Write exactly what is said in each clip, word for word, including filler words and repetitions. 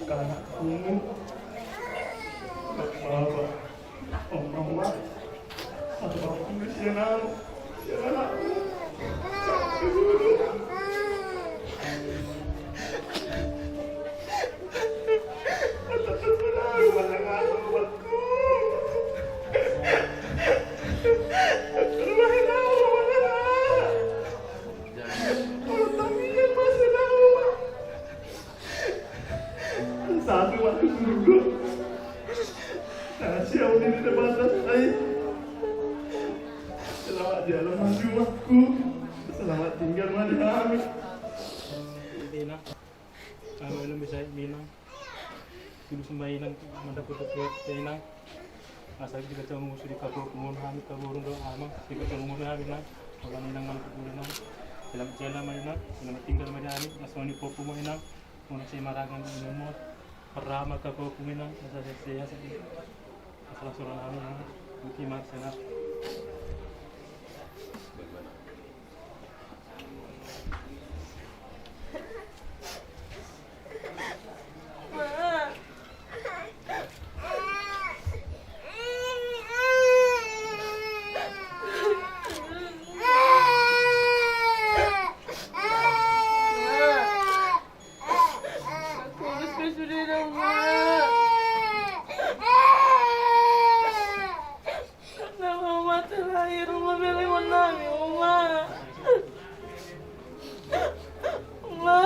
Anakmu. Bapa. Oma, oma. Atau bapa, sian au. Sian anakmu. Satu waktu surga. Nah, siapa ini tempat ai? Selamat jalan, Mas Jumatku. Selamat tinggal, Mas Hamid. Inang, kami belum bisa, Inang. Tulus ma, Inang, mandapot-dapot, Inang. Asa di kacang musu di kampung, mohon hami kaburung do, Amang, di kacang musu hami, Inang. Tolong, Inang, mana kaburung, Inang. Selamat jalan ma, Inang. Selamat tinggal ma di hami. Asa ni popo mo, Inang. Muna sai maragang inumon. Parama ka ko kuminan, asa sehat, asa sehat. Asa langsung nami, Inang. Mungkin mak senat. Tulus pe sude da, Oma. Nama mate lahir, Oma, belehon nami, Oma. Oma,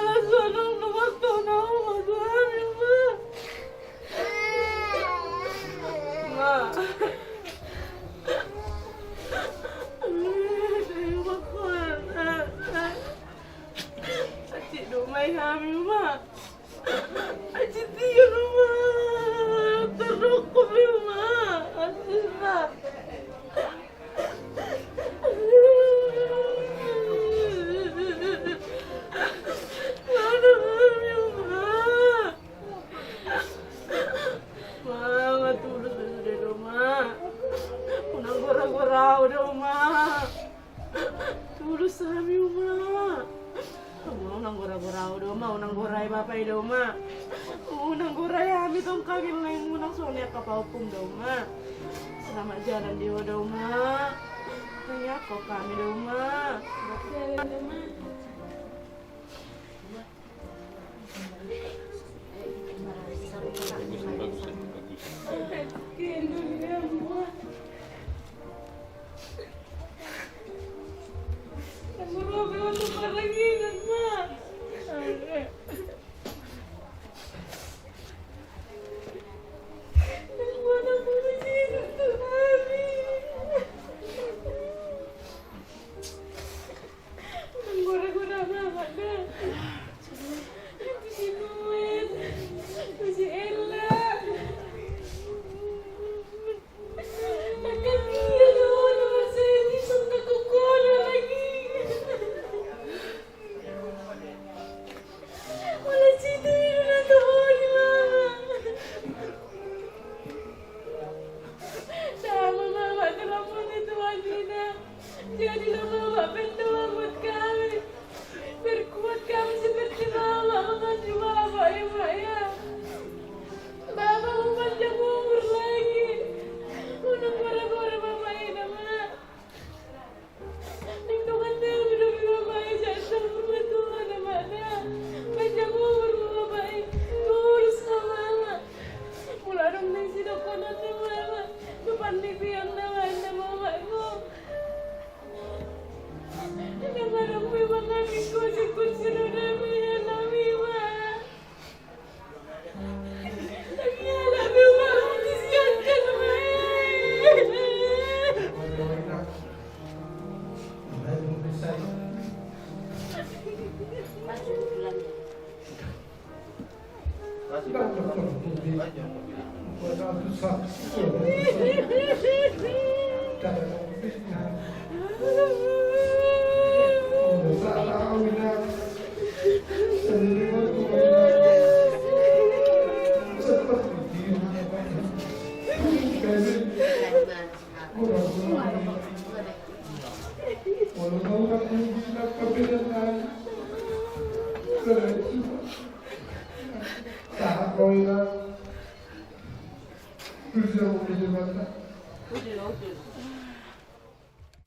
langsung dong, dong, waktu na, Oma, tu nami, Oma. Oma. Aduh, Oma, Oma. Acik do, Oma, i hami, Oma. Acik tia do, Oma. Tardokop i, Oma. Acik, Oma. Aduh, Oma. Oma, nga tulus do sude do, Oma. Unang gora-gora au do, Oma. Tulus hami, Oma. Unang gora-gora au do, Oma. Unang gora i bapa i do, Oma. Unang gora i hami tong, kami lain unang songon i angka pahompum do, Oma. Selamat jalan di ho do, Oma. Tangiangkon hami do, Oma. Gora-gora amak da. Itu si Nuet. Itu si Ella. Angka dia do, nomor satu, songka kokona lagi. Mala si Tino na toni, Mama. Sama, Mama, telepon itu Andina. Jadilah Mama pendoa buat kami. Perkuat kami seperti Mama mengasuh Bapa, ya, Mak, ya. Bapa mau panjang umur lagi. Unang gora-gora Bapa i da, Mak. Ning dongan nami dope Bapa i, jatah umur ma Tuhan, ya, Mak, da. Panjang umur ma Bapa i. Tulus ma Mama. Molo adong na sidohonon ni Mama, tu pandipion na ma, na Mama, ko. Oi, na. Tujuh, tujuh mata. Tujuh, tujuh.